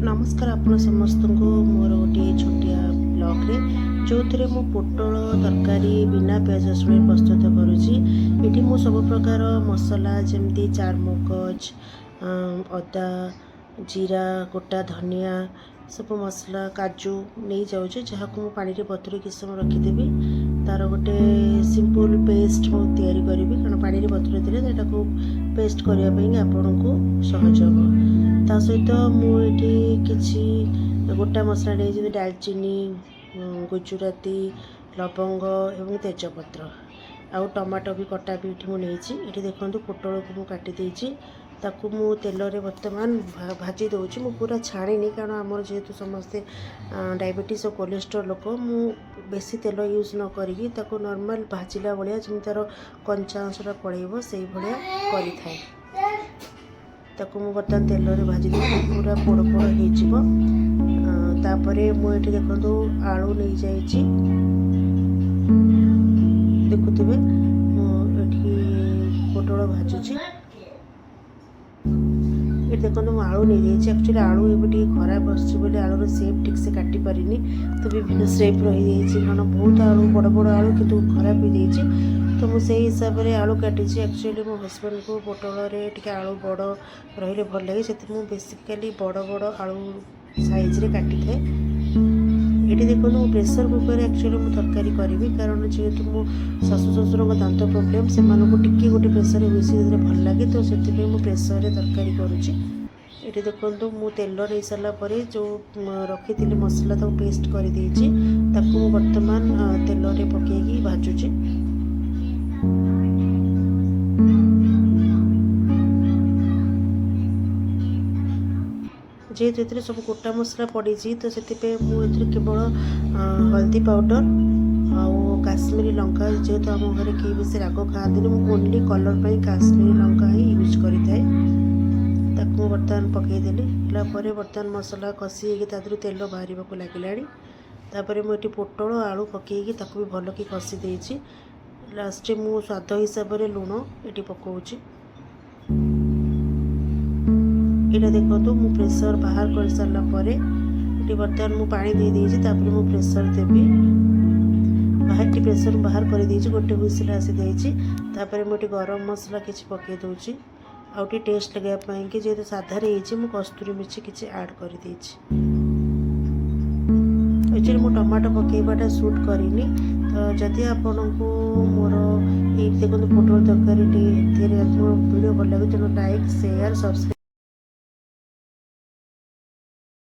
ନମସ୍କାର ଆପଣ ସମସ୍ତଙ୍କୁ ମୋର ଗୋଟିଏ ଛୋଟିଆ ବ୍ଲଗ୍ରେ, ଯେଉଁଥିରେ ମୁଁ ପୋଟଳ ତରକାରୀ ବିନା ପିଆଜ ରସୁଣରେ ପ୍ରସ୍ତୁତ କରୁଛି। ଏଠି ମୁଁ ସବୁ ପ୍ରକାର ମସଲା, ଯେମିତି ଚାରମଗଜ, ଅଦା, ଜିରା, ଗୋଟା ଧନିଆ, ସବୁ ମସଲା, କାଜୁ ନେଇଯାଉଛି, ଯାହାକୁ ମୁଁ ପାଣିରେ ବତୁରେଇ କିଛି ସମୟ ରଖିଦେବି। ତା'ର ଗୋଟେ ସିମ୍ପଲ୍ ପେଷ୍ଟ ମୁଁ ତିଆରି କରିବି, କାରଣ ପାଣିରେ ବତୁରେଇ ଦେଲେ ସେଇଟାକୁ ପେଷ୍ଟ କରିବା ପାଇଁ ଆପଣଙ୍କୁ ସହଜ ହେବ। ତା ସହିତ ମୁଁ ଏଠି କିଛି ଗୋଟା ମସଲା ନେଇଛି, ଯେମିତି ଡାଲଚିନି, ଗୁଜୁରାତି, ଲବଙ୍ଗ ଏବଂ ତେଜପତ୍ର, ଆଉ ଟମାଟୋ ବି କଟା ବି ଏଠି ମୁଁ ନେଇଛି। ଏଠି ଦେଖନ୍ତୁ, ପୋଟଳକୁ ମୁଁ କାଟି ଦେଇଛି। ତାକୁ ମୁଁ ତେଲରେ ବର୍ତ୍ତମାନ ଭାଜି ଦେଉଛି। ମୁଁ ପୁରା ଛାଣିନି, କାରଣ ଆମର ଯେହେତୁ ସମସ୍ତେ ଡାଇବେଟିସ୍ ଆଉ କୋଲେଷ୍ଟ୍ରଲ୍ ଲୋକ, ମୁଁ ବେଶୀ ତେଲ ୟୁଜ୍ ନ କରିକି ତାକୁ ନର୍ମାଲ୍ ଭାଜିଲା ଭଳିଆ, ଯେମିତି ତା'ର କଞ୍ଚା ଅଂଶଟା ପଳେଇବ, ସେଇଭଳିଆ କରିଥାଏ। ତାକୁ ମୁଁ ବର୍ତ୍ତମାନ ତେଲରେ ଭାଜି ଦେଉଛି, ପୁରା ପୋଡ଼ ପୋଡ଼ ହେଇଯିବ। ତାପରେ ମୁଁ ଏଠି ଦେଖନ୍ତୁ ଆଳୁ ନେଇଯାଇଛି। ଦେଖୁଥିବେ, ମୁଁ ଏଠି ପୋଟଳ ଭାଜୁଛି। ଏଠି ଦେଖନ୍ତୁ, ମୁଁ ଆଳୁ ନେଇଯାଇଛି। ଆକ୍ଚୁଆଲି ଆଳୁ ଏବେ ଟିକେ ଖରାପ ଆସୁଛି ବୋଲି ଆଳୁର ସେପ୍ ଠିକ୍ସେ କାଟି ପାରିନି, ତ ବିଭିନ୍ନ ସେପ୍ ରହିଯାଇଛି, କାରଣ ବହୁତ ଆଳୁ, ବଡ଼ ବଡ଼ ଆଳୁ କିନ୍ତୁ ଖରାପ ହେଇଯାଇଛି। ତ ମୁଁ ସେଇ ହିସାବରେ ଆଳୁ କାଟିଛି। ଆକ୍ଚୁଆଲି ମୋ ହଜବେଣ୍ଡକୁ ପୋଟଳରେ ଟିକେ ଆଳୁ ବଡ଼ ରହିଲେ ଭଲ ଲାଗେ, ସେଥିପାଇଁ ମୁଁ ବେସିକାଲି ବଡ଼ ବଡ଼ ଆଳୁ ସାଇଜ୍ରେ କାଟିଥାଏ। ଏଠି ଦେଖନ୍ତୁ, ମୁଁ ପ୍ରେସର୍ କୁକର୍ରେ ଆକ୍ଚୁଆଲି ମୁଁ ତରକାରୀ କରିବି, କାରଣ ଯେହେତୁ ମୋ ଶାଶୁ ଶ୍ୱଶୁରଙ୍କ ଦାନ୍ତ ପ୍ରୋବ୍ଲେମ୍, ସେମାନଙ୍କୁ ଟିକେ ଗୋଟେ ପ୍ରେସର୍ ହୁଇସିଲ୍ ଦେଲେ ଭଲ ଲାଗେ। ତ ସେଥିପାଇଁ ମୁଁ ପ୍ରେସର୍ରେ ତରକାରୀ କରୁଛି। ଏଠି ଦେଖନ୍ତୁ, ମୁଁ ତେଲ ନେଇ ସାରିଲା ପରେ ଯେଉଁ ରଖିଥିଲି ମସଲା, ତାକୁ ପେଷ୍ଟ କରିଦେଇଛି। ତାକୁ ମୁଁ ବର୍ତ୍ତମାନ ତେଲରେ ପକାଇକି ଭାଜୁଛି। ଯେହେତୁ ଏଥିରେ ସବୁ ଗୋଟା ମସଲା ପଡ଼ିଛି, ତ ସେଥିପାଇଁ ମୁଁ ଏଥିରେ କେବଳ ହଳଦୀ ପାଉଡ଼ର ଆଉ କାଶ୍ମୀରୀ ଲଙ୍କା। ଯେହେତୁ ଆମ ଘରେ କେହି ବେଶୀ ରାଗ ଖାଆନ୍ତିନି, ମୁଁ ଓନ୍ଲି କଲର୍ ପାଇଁ କାଶ୍ମୀରୀ ଲଙ୍କା ହିଁ ୟୁଜ୍ କରିଥାଏ। ତାକୁ ମୁଁ ବର୍ତ୍ତମାନ ପକାଇଦେଲି। ହେଲା ପରେ ବର୍ତ୍ତମାନ ମସଲା କଷି ହେଇକି ତା ଦେହରୁ ତେଲ ବାହାରିବାକୁ ଲାଗିଲାଣି। ତାପରେ ମୁଁ ଏଠି ପୋଟଳ ଆଳୁ ପକାଇକି ତାକୁ ବି ଭଲକି କଷି ଦେଇଛି। ଲାଷ୍ଟରେ ମୁଁ ସ୍ୱାଦ ହିସାବରେ ଲୁଣ ଏଠି ପକାଉଛି। ଏଇଟା ଦେଖନ୍ତୁ, ମୁଁ ପ୍ରେସର୍ ବାହାର କରିସାରିଲା ପରେ ଏଠି ବର୍ତ୍ତମାନ ମୁଁ ପାଣି ଦେଇଦେଇଛି। ତାପରେ ମୁଁ ପ୍ରେସର୍ ଦେବି। ବାହାରଟି ପ୍ରେସର୍ ବାହାର କରିଦେଇଛି, ଗୋଟେ ହୁଇସିଲ୍ ଆସିଯାଇଛି। ତାପରେ ମୁଁ ଏଠି ଗରମ ମସଲା କିଛି ପକାଇ ଦେଉଛି, ଆଉ ଟିକେ ଟେଷ୍ଟ ଲଗାଇବା ପାଇଁକି, ଯେହେତୁ ସାଧାରେ ହେଇଛି, ମୁଁ କସ୍ତୁରୀ ମେଥି କିଛି ଆଡ଼୍ କରିଦେଇଛି। ଆକ୍ଚୁଆଲି ମୁଁ ଟମାଟୋ ପକାଇବାଟା ସୁଟ୍ କରିନି। ତ ଯଦି ଆପଣଙ୍କୁ ମୋର ଏଇ ଦେଖନ୍ତୁ ପୋଟଳ ତରକାରୀଟି ଏଥିରେ ମୋ ଭିଡ଼ିଓ ଭଲ ଲାଗେ, ତେଣୁ ଲାଇକ୍, ସେୟାର, ସବସ୍କ୍ରାଇବ୍।